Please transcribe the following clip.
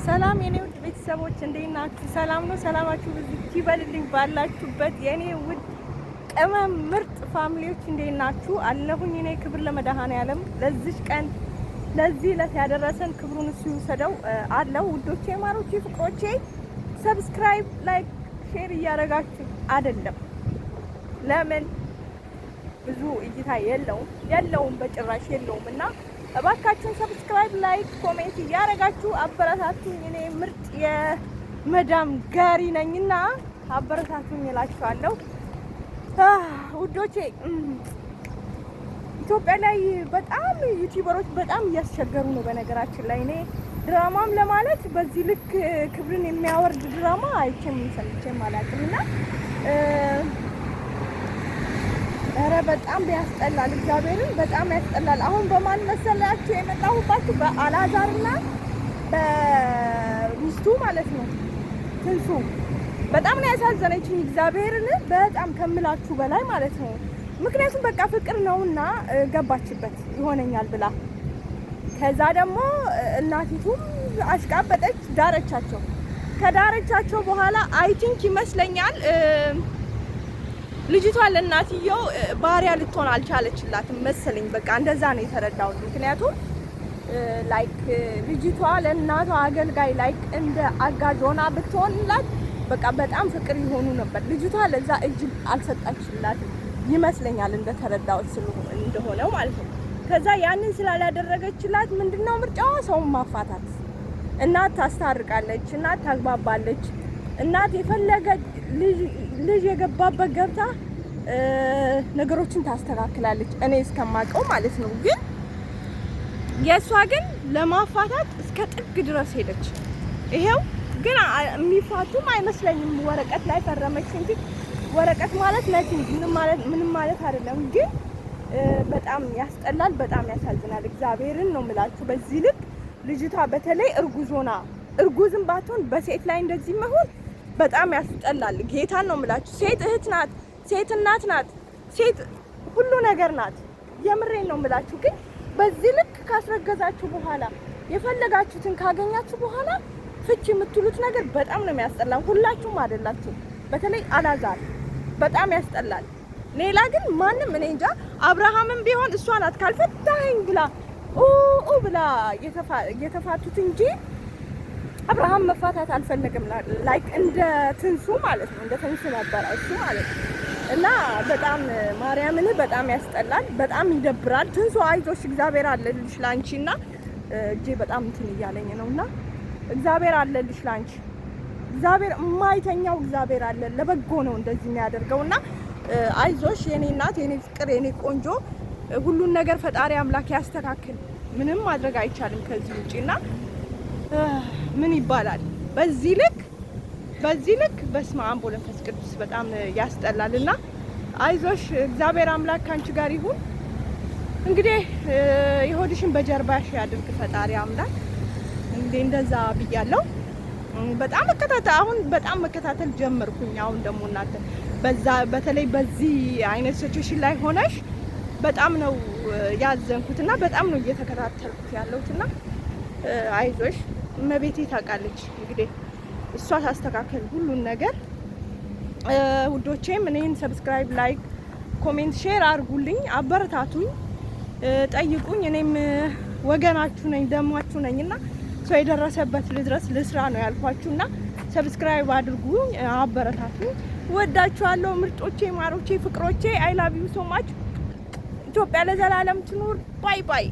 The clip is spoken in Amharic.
ሰላም የኔ ውድ ቤተሰቦች፣ እንዴት ናችሁ? ሰላም ነው። ሰላማችሁ ብዙ ይበልልኝ ባላችሁበት። የኔ ውድ ቅመም ምርጥ family ዎች፣ እንዴት ናችሁ? አለሁኝ እኔ። ክብር ለመድኃኔዓለም፣ ለዚች ቀን ለዚህ ዕለት ያደረሰን ክብሩን እሱ ይውሰደው። አለው ውዶቼ፣ ማሮቼ፣ ፍቅሮቼ፣ subscribe፣ like፣ share እያደረጋችሁ አይደለም። ለምን ብዙ እይታ የለውም? የለውም፣ በጭራሽ የለውም። እና እባካችሁን subscribe፣ like፣ comment እያደረጋችሁ አበረታቱኝ። እኔ ምርጥ የመዳም ጋሪ ነኝና አበረታቱኝ እላችኋለሁ ውዶቼ። ኢትዮጵያ ላይ በጣም YouTuber ኦች በጣም እያስቸገሩ ነው። በነገራችን ላይ እኔ ድራማም ለማለት በዚህ ልክ ክብርን የሚያወርድ ድራማ አይቼም ሰምቼም አላውቅም። እና ኧረ በጣም ያስጠላል። እግዚአብሔርን በጣም ያስጠላል። አሁን በማን መሰላችሁ የመጣሁባችሁ? በአላዛርና በሚስቱ ማለት ነው፣ ትንሱ። በጣም ነው ያሳዘነችኝ። እግዚአብሔርን በጣም ከምላችሁ በላይ ማለት ነው። ምክንያቱም በቃ ፍቅር ነውና ገባችበት ይሆነኛል ብላ። ከዛ ደግሞ እናቲቱም አሽቃበጠች፣ ዳረቻቸው። ከዳረቻቸው በኋላ I think ይመስለኛል ልጅቷ ለእናትየው ባሪያ ልትሆን አልቻለችላትም መሰለኝ። በቃ እንደዛ ነው የተረዳሁት። ምክንያቱም like ልጅቷ ለእናቷ አገልጋይ፣ like እንደ አጋዥ ሆና ብትሆንላት በቃ በጣም ፍቅር ይሆኑ ነበር። ልጅቷ ለዛ እጅ አልሰጣችላትም ይመስለኛል፣ እንደተረዳሁት እንደሆነው ማለት ነው። ከዛ ያንን ስላላደረገችላት ምንድነው ምርጫዋ? ሰውን ማፋታት። እናት ታስታርቃለች፣ እናት ታግባባለች። እናት የፈለገ ልጅ የገባበት ገብታ ነገሮችን ታስተካክላለች፣ እኔ እስከማውቀው ማለት ነው። ግን የእሷ ግን ለማፋታት እስከ ጥግ ድረስ ሄደች። ይሄው ግን የሚፋቱም አይመስለኝም። ወረቀት ላይ ፈረመች እንጂ ወረቀት ማለት nothing፣ ምንም ማለት አይደለም። ግን በጣም ያስጠላል፣ በጣም ያሳዝናል። እግዚአብሔርን ነው የምላችሁ። በዚህ ልክ ልጅቷ በተለይ እርጉዝ ሆና፣ እርጉዝም ባትሆን በሴት ላይ እንደዚህ መሆን በጣም ያስጠላል። ጌታን ነው የምላችሁ። ሴት እህት ናት፣ ሴት እናት ናት፣ ሴት ሁሉ ነገር ናት። የምሬን ነው የምላችሁ። ግን በዚህ ልክ ካስረገዛችሁ በኋላ፣ የፈለጋችሁትን ካገኛችሁ በኋላ ፍቺ የምትሉት ነገር በጣም ነው የሚያስጠላ። ሁላችሁም አይደላችሁ። በተለይ አላዛር በጣም ያስጠላል። ሌላ ግን ማንም እኔ እንጃ። አብርሃምም ቢሆን እሷ ናት ካልፈታኸኝ ብላ ኡ ብላ የተፋቱት እንጂ አብርሃም መፋታት አልፈለግም። Like እንደ ትንሱ ማለት ነው፣ እንደ ትንሱ ነበረ እሱ ማለት ነው። እና በጣም ማርያምን በጣም ያስጠላል፣ በጣም ይደብራል። ትንሱ አይዞሽ፣ እግዚአብሔር አለልሽ ላንቺ። እና እጄ በጣም እንትን እያለኝ ነው። እና እግዚአብሔር አለልሽ ላንቺ። እግዚአብሔር የማይተኛው እግዚአብሔር አለ። ለበጎ ነው እንደዚህ የሚያደርገው። እና አይዞሽ የኔ እናት፣ የኔ ፍቅር፣ የኔ ቆንጆ፣ ሁሉን ነገር ፈጣሪ አምላክ ያስተካክል። ምንም ማድረግ አይቻልም ከዚህ ውጪ። እና ምን ይባላል በዚህ ልክ? በስመ አብ ወወልድ ወመንፈስ ቅዱስ፣ በጣም ያስጠላል። እና አይዞሽ፣ እግዚአብሔር አምላክ ካንቺ ጋር ይሁን። እንግዲህ የሆድሽን በጀርባሽ ያድርግ ፈጣሪ አምላክ። እንግዲህ እንደዛ ብያለሁ። በጣም መከታተል፣ አሁን በጣም መከታተል ጀመርኩኝ። አሁን ደግሞ እናንተ በዛ በተለይ በዚህ አይነት situation ላይ ሆነሽ በጣም ነው ያዘንኩት እና በጣም ነው እየተከታተልኩት ያለሁት። እና አይዞሽ፣ እመቤቴ ታውቃለች። እንግዲህ እሷ ታስተካከል ሁሉን ነገር። ውዶቼም እኔን subscribe፣ like፣ comment፣ share አድርጉልኝ፣ አበረታቱኝ፣ ጠይቁኝ። እኔም ወገናችሁ ነኝ፣ ደማችሁ ነኝ እና ሰው የደረሰበት ልድረስ፣ ልስራ ነው ያልኳችሁ። እና subscribe አድርጉኝ፣ አበረታቱኝ። ወዳችኋለሁ ምርጦቼ፣ ማሮቼ፣ ፍቅሮቼ። I love you so much። ኢትዮጵያ ለዘላለም ትኑር። Bye bye።